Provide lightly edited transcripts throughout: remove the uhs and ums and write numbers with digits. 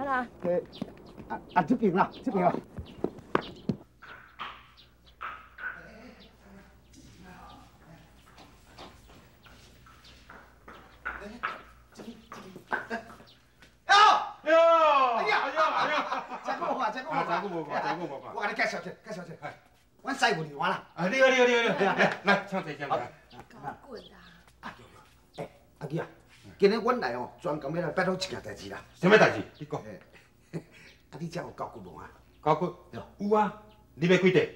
啦？啊啊，這邊啦，這邊啦。哟！哎呀哎呀哎呀！真久无看，真久无看，真久无看，真久无看。我共你介绍一下，介绍一下。阮师傅二娃啦。啊，你好，你好，你好，你好。来，来，请坐，请坐。够骨啦！哎，阿基啊，今日阮来哦，专工欲来拜托一件代志啦。啥物代志？你讲。啊，你遮有狗骨无啊？狗骨？有啊。你欲几块？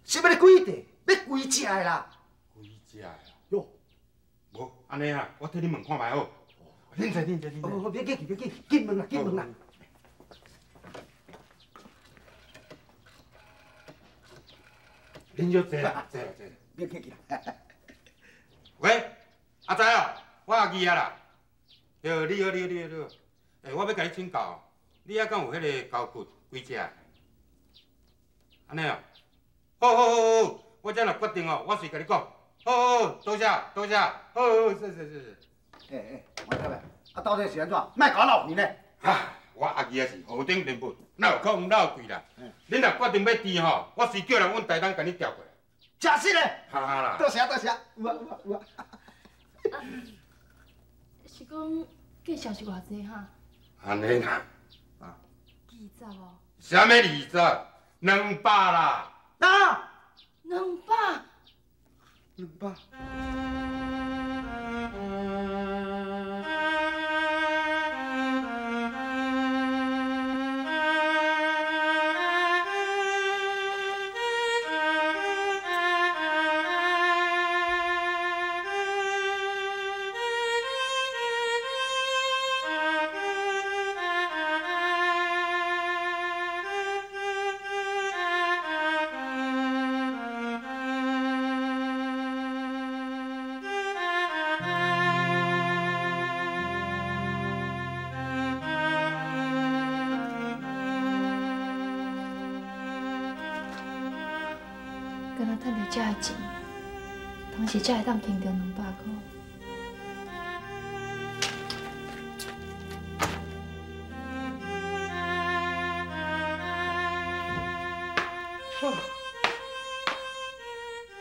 啥物咧几块？欲规只的啦。规只的。哟。无，按呢啊，我替你问看觅好。恁坐，恁坐，恁坐。哦，别客气，别客气，紧问啦，紧问啦。恁就坐啦，坐啦，坐啦。别客气啦。喂，阿仔哦，我阿义啊啦。对，你好，你好，你好，你好。欸，我欲共你请教，你遐敢有彼个狗骨几只？按呢哦。好好好好，我这若决定哦，我随共你讲。好好好，多谢多谢，好好，谢谢谢谢。欸欸，我讲咧，啊到底是按怎？莫共我闹气呢！啊，我阿义也是何等人物，哪有可能闹气啦？恁若决定欲治吼，我随叫人阮台东共你调过来。真实嘞！哈哈啦！多谢多谢，有啊有啊有啊。是讲价钱是偌济哈？按呢啦。啊。20哦。啥物20？200啦。啊！200。200。敢若趁著遮的钱，当时才会当赚著200箍。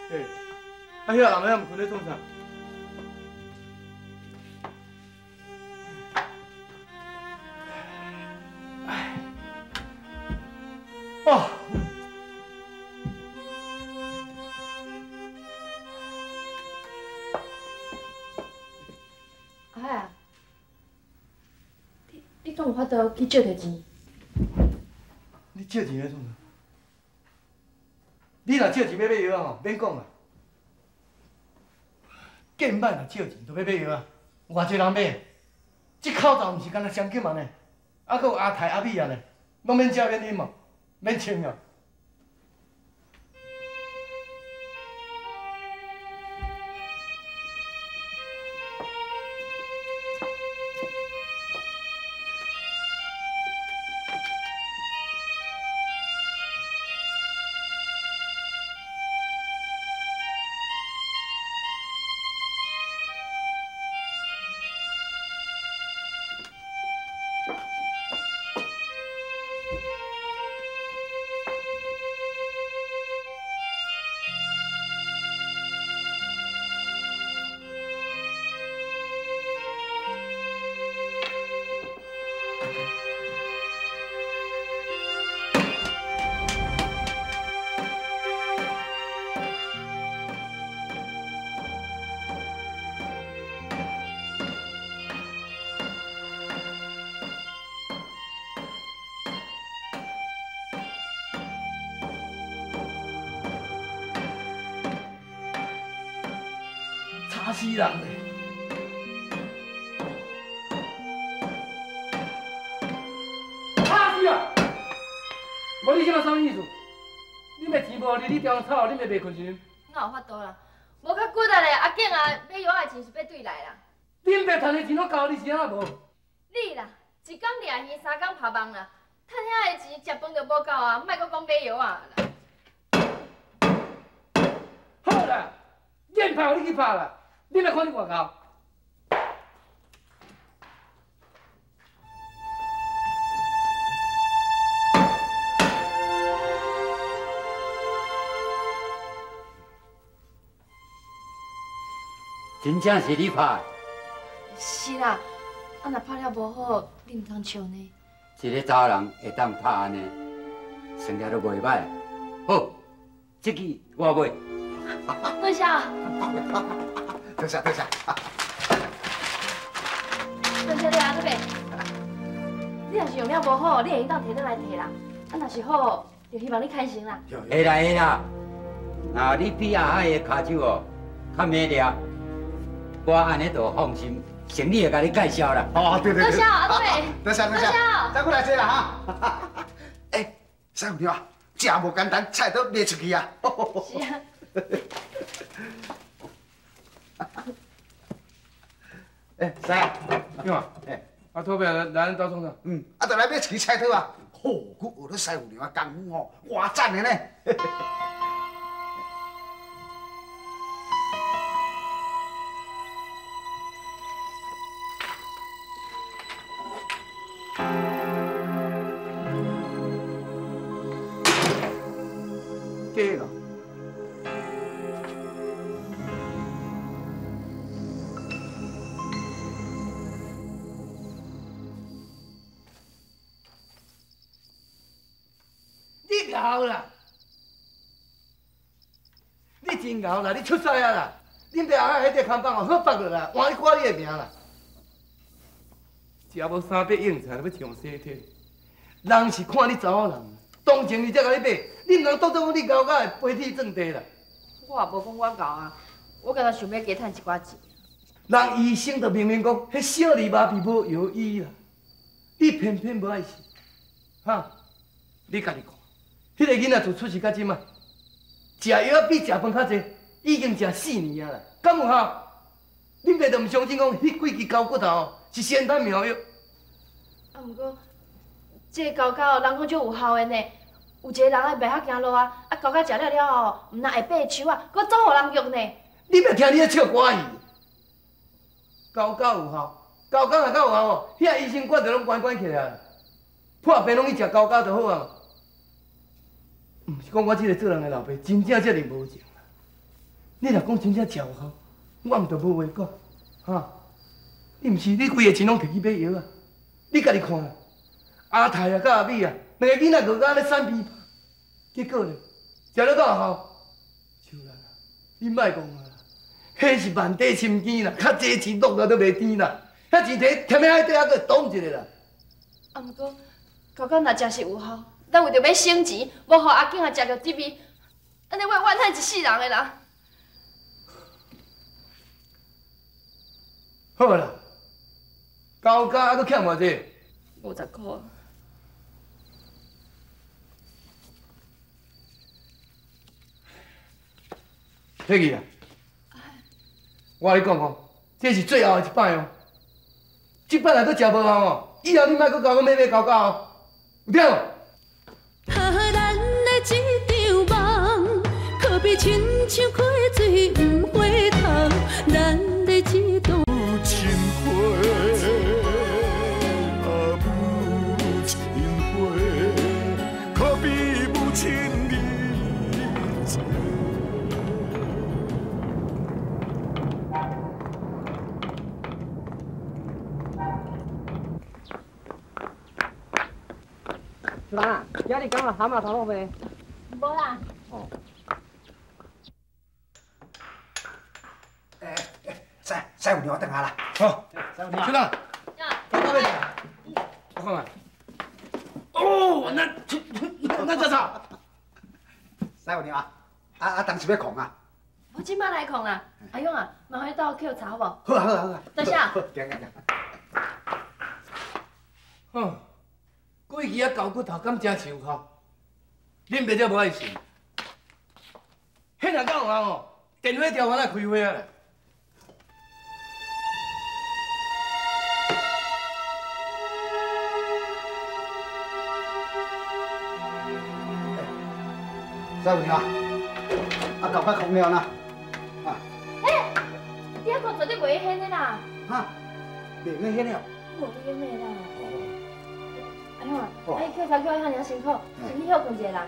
欸，啊，彼个人遐毋睏咧创啥？哎，哦。阿海啊，你敢有法度去借著钱？你借钱咧创啥？你若借钱欲买药吼，免讲啦。见摆若借钱就欲买药啊，偌济人买？这口罩毋是干焦双金啊呢，啊，阁有阿泰阿美啊呢，拢免食免啉哦，免穿哦。吵死人嘞！吵死啊！无你这摆啥物意思？恁的钱无你，你调吵，恁会袂睏是？哪有法度啦？无较骨力咧，阿景啊，买药的钱是欲对来啦。恁爸趁的钱拢交你是按怎无？你啦，一工掠鱼，三工拍网啦，趁遐个钱食饭就无够啊，莫阁讲买药啊啦。好啦，瘾拍予你去拍啦，你欲看你偌𠢕。真正是你拍的？是啦，啊若拍了無好，你毋通笑呢。一个查某人會當拍按呢，算起來都袂歹。好，這支我買。多謝。多謝多謝。多謝你啊，阿伯。你若是用了無好，你會當提轉來提啦。啊，若是好，就希望你開心啦。會啦會啦，若你比阿海的跤手哦較美麗，我按呢就放心，生意會共你介紹啦。哦，對對對。多謝阿伯。多謝多謝。再過來坐啦哈。欸，師傅啊，真無簡單，菜刀賣出去啊。是啊。欸，師啊，怎啊？欸，阿土伯來咱兜創啥？嗯，啊，就來買一支菜刀啊。吼，阮學了師傅娘的功夫吼，偌讚的呢。假啦！你𠢕啦！你真𠢕啦！你出师啊啦！恁爸阿海彼个看板哦，好放落啦，换你挂你的名啦。食无三百硬菜，欲上西天？人是看你查某人，同情你才共你买，你毋通当作讲你𠢕甲会飞天遁地啦。我也无讲我𠢕啊，我敢若想欲加趁一寡钱。人医生就明明讲，彼小儿麻痹无药医啦，你偏偏无爱信，哈？你家己看，彼个囡仔自出世到这摆，食药比食饭较济，已经食4年啊啦，敢有效？恁爸就毋相信讲，彼几支胶骨头哦是仙丹妙药。啊，毋过这个胶胶人讲足有效的呢，有一个人袂晓行路啊，啊胶胶食了了后，毋但会变手啊，阁走予人用呢。你欲听你咧笑歌戏？胶胶有效，胶胶若够有效哦，遐医生管就拢关关起来，破病拢去食胶胶就好啊。毋是讲我这个做人的老爸真正遮尔无情啦。你若讲真正食有效，我毋就无话讲，哈？你毋是你规个钱拢摕去买药啊？你家己看啦，阿泰啊佮阿美啊，两个囡仔饿甲按呢瘦皮，结果呢，食了够有效，秋兰啊，你莫讲啊，彼是万块心机啦，较济钱落了都袂甜啦，遐钱摕添在海底，还阁会挡一下啦。啊，毋过，胶胶若真是有效，咱为著欲省钱，无予阿囝啊食著这味，按呢我会怨恨一世人的啦。好啦，高家还阁欠偌济？50箍。摕去啦！我共你讲哦，这是最后的一摆哦。这摆若阁食无效哦，以后你莫阁共我买买厚胶哦，有听无？啊，咱的这场梦，可比亲像溪水毋回头。咱的这段。母亲花，啊母亲花，可比母亲的。秀兰啊，今日敢有蛤蟆头路未？无啦。哦。欸欸，师傅娘，我转来啦。好，秀兰，到尾。我看看。哦，那这啥？师傅娘啊，啊当时欲控啊？我这摆来控啦。阿勇啊，麻烦斗扣查好无？好啊好啊好啊。多谢。好，行行行。哼。规支仔厚骨头敢真是有效？恁爸才无爱信。彼若够有效哦，电火条番仔开花啊啦！师傅娘啊，啊厚骨空了啦。啊。欸，你遐个绝对袂用显的啦。哈？袂用显的哦。无用的啦。阿勇啊，你扣查扣遐尔辛苦，先去歇困一下啦。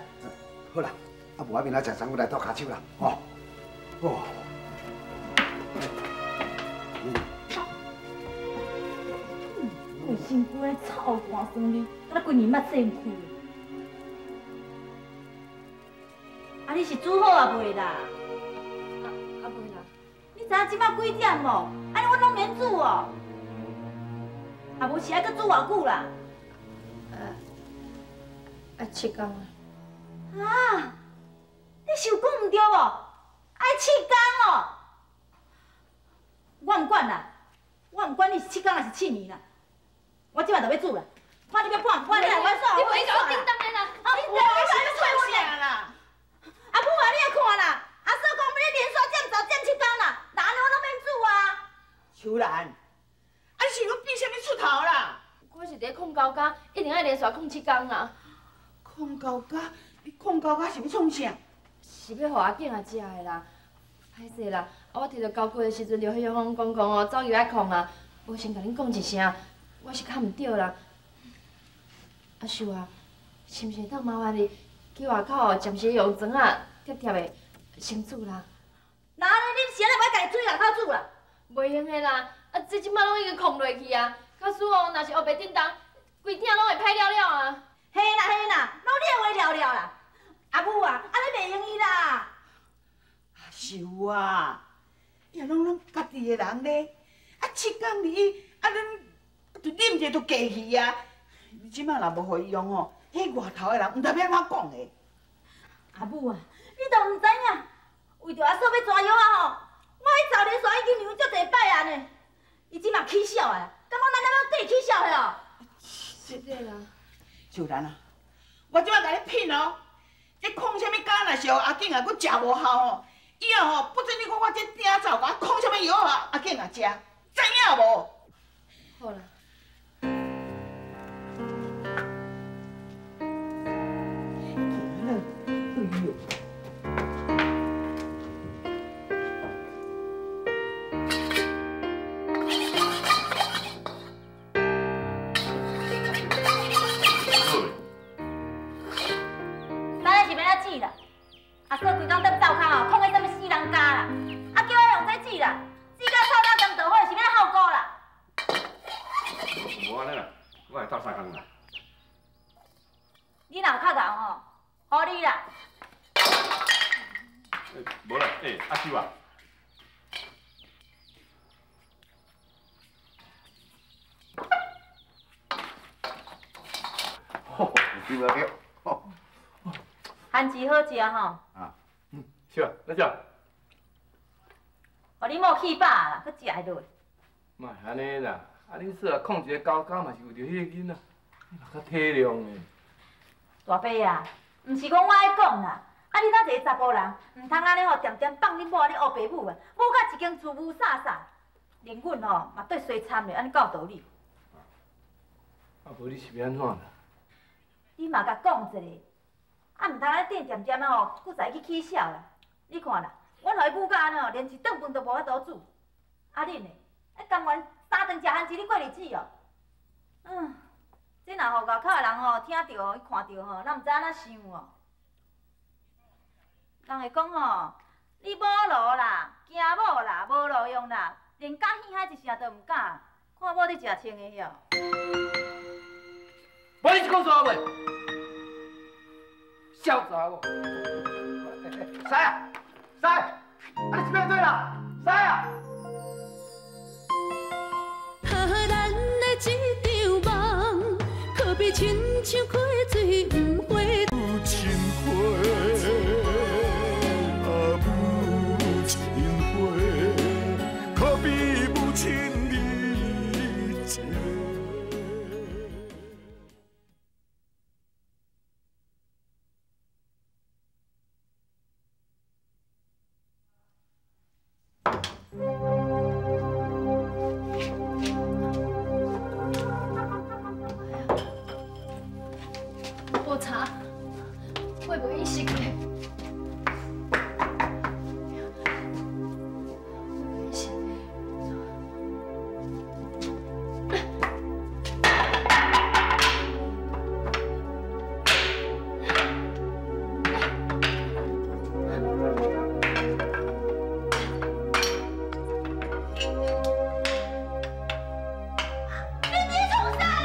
好啦，啊无我明仔食餐，我来斗跤手啦，吼。哦。身躯咧臭汗酸味，敢若规暝捌洗身躯。啊，你是煮好啊未啦？啊未啦。你知影这摆几点无？按呢阮拢免煮哦。啊，无是爱阁煮偌久啦？爱7工啊。啊！你是有讲毋对无？爱7工哦。我毋管啦，我毋管你是7工还是7年啦，我这摆就欲煮啦。看你欲判毋判，你来我煞。你袂共我叮当的啦！哦，你这我是欲创啥啦？阿母啊，你也看啦，阿嫂讲欲连续占10占7工啦，那按呢我拢免煮啊。秋兰，啊你是欲变啥物出头啦？我是伫咧控高家，一定爱连续控7工啦。控高家？你控高家是欲创啥？是欲予阿囝仔食的啦。歹势啦，啊我摕著交骨的时阵，就彼方讲讲哦，早就爱控啊，无先共恁讲一声，我是较毋对啦。阿秀啊，是毋是会当麻烦你去外口哦，暂时用砖仔贴贴的先煮啦？那按呢，恁是按呢欲家己煮外口煮啦？袂用的啦，啊这这摆拢已经控落去啊，假使哦，若是乌白叮当，规鼎拢会歹了了啊。嘿啦嘿啦，拢你的话了了啦。阿母啊，按呢袂用伊啦。阿秀啊，也拢咱家己的人咧，啊7工你啊恁就啉者就过去啊。你这摆若无予伊用吼，彼外头的人毋知欲按怎讲的。阿母啊，你都毋知影，为著阿嫂欲抓药啊吼，我彼10连续已经让伊足济摆啊呢。伊这摆起痟啊，敢讲咱欲缀起痟的哦？是的啦。秀兰啊，我这摆共你品哦，这控啥物工若是予阿囝仔阁食无效吼，以后吼不准你讲我这鼎灶共我控啥物药啊，阿囝仔食，知影无？好啦。咱是欲按怎煮啦？阿嫂规工踮灶跤吼，控彼啥物死人家啦！啊，叫我用这煮啦，煮甲臭到兼著火，是欲按怎效果啦？无按呢啦，我会斗相共啦。你若有较𠢕吼，予你啦。无啦，阿秀啊。对对对。番薯好食吼。啊，是啊，来食。予你某气饱啦，阁食会落。莫按呢啦，啊恁嫂啊，控一个高家嘛是为著彼个囡仔，你嘛较体谅的。大伯啊，毋是讲我爱讲啦，啊你当一个查埔人，毋通按呢吼，恬恬放恁某按呢乌白母啊，母甲一间厝雾煞煞，连阮吼嘛缀衰惨咧，按呢够道理。啊无你是欲按怎啦？你嘛共讲一下，啊毋通按呢恬恬啊吼，阁再去起痟啦。你看啦，阮予伊母甲按呢吼，连一顿饭都无法度煮。啊恁呢？啊甘愿三顿食番薯，你过日子哦？嗯，这若予外口的人吼听著吼，伊看著吼，咱毋知按怎想哦。人会讲吼，你无路啦，惊某啦，无路用啦，连敢耳海一声都毋敢，看某咧食穿的晓。无你是讲煞未？痟查某！师啊，师，啊你是欲按怎啦？师啊！啊，咱的这场梦，可比亲像溪水毋回。母亲花，啊母亲花，可比母亲你一个。无茶，我袂用食的。你伫创啥啦？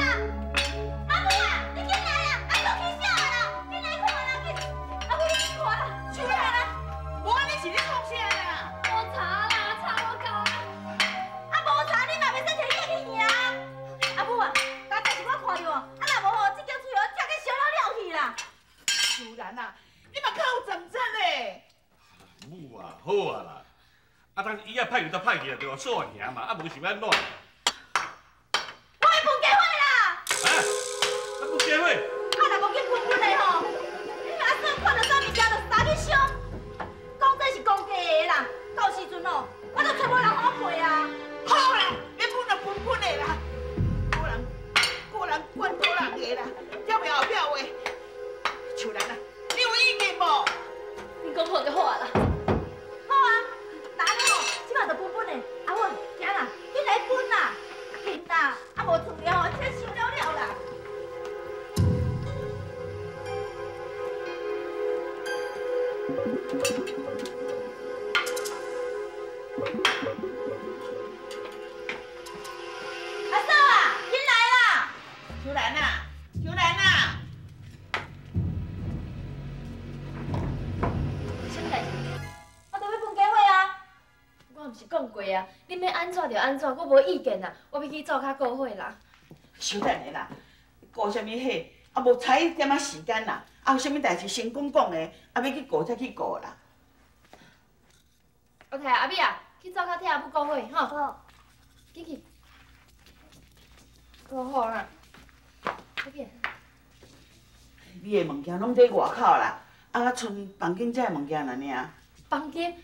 兰啊，你嘛较有站站嘞。母啊，好啊啦，啊，当伊也歹去就歹去啊，对无？煞尔嘛，啊，无想欲按怎？我欲分家伙啦！啊，分家伙？啊，若无紧分分的吼，你阿嫂看著啥物件就三去伤，讲这是讲假的啦，到时阵哦，我都揣无人予我陪啊。好啦，欲分就分分的啦，个人个人管个人的啦，才袂后壁话。秋兰啊，你有意见无？你讲好就好啊啦。好啊，那按呢吼，这摆就分分的。阿母，行啦，紧来分啦，紧啦，啊无厝了吼，这伤了了啦。阿嫂啊，紧来啦！秋兰啊，秋兰啊！啥物代志？我著欲分家伙啊！我毋是讲过啊，恁欲按怎就按怎，我无意见啦。我欲去灶跤顾火啦。小等下啦，顾啥物火？啊，无采一点仔时间啦。啊，有啥物代志先讲讲的，啊，欲去顾才去顾啦。我睇阿美啊，去灶跤替阿母顾火吼。好。紧去。顾好啦。快点。你的物件拢伫外口啦，啊，賰房间这个物件尔尔。房间，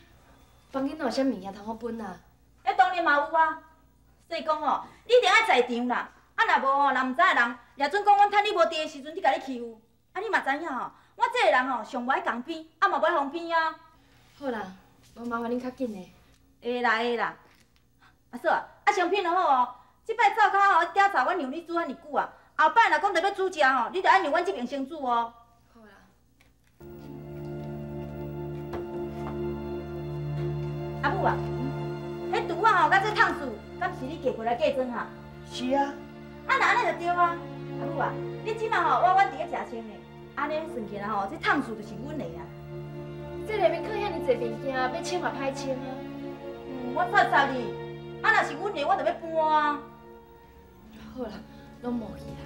房间哪有啥物件通好分啊？彼当然嘛有啊。所以讲吼，你一定爱在场啦。啊，若无吼，若毋知的人，掠准讲阮趁你无伫的时阵，去共你欺负。啊，你嘛知影吼，我这个人吼，上无爱共边，啊嘛无爱方便啊。好啦，无麻烦恁较紧的。会啦会啦。阿嫂啊，啊商品就好哦。这摆灶跤吼调查，阮让你煮遐尔久啊，后摆若讲著欲煮食吼，你著爱让阮这边先煮哦。好啦。阿母啊，彼厨仔吼，佮这桶欶，敢是你嫁过来嫁妆哈？是啊。啊，若按呢就对啊。阿母啊，你这马吼，我阮伫咧食穿的，按呢算起来吼，这桶欶就是阮的啊。这内面囥遐尔济物件，欲清嘛歹清啊。我插插你，啊若是阮的，我就欲搬啊。好啦，拢无去啦。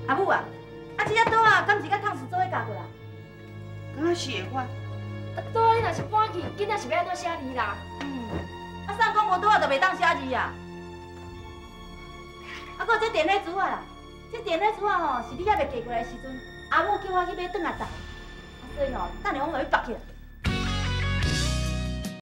阿母啊，啊这只桌仔敢是佮桶欶做伙嫁过来？敢是会法？啊，桌仔你若是搬去，囡仔是欲按怎写字啦？啊，啥人讲无桌仔就袂当写字啊？啊，阁有这电火珠仔啦，这电火珠仔吼，是你犹未嫁过来的时阵，阿母叫我去买转来戴，啊，所以吼，等下我予你拔起来。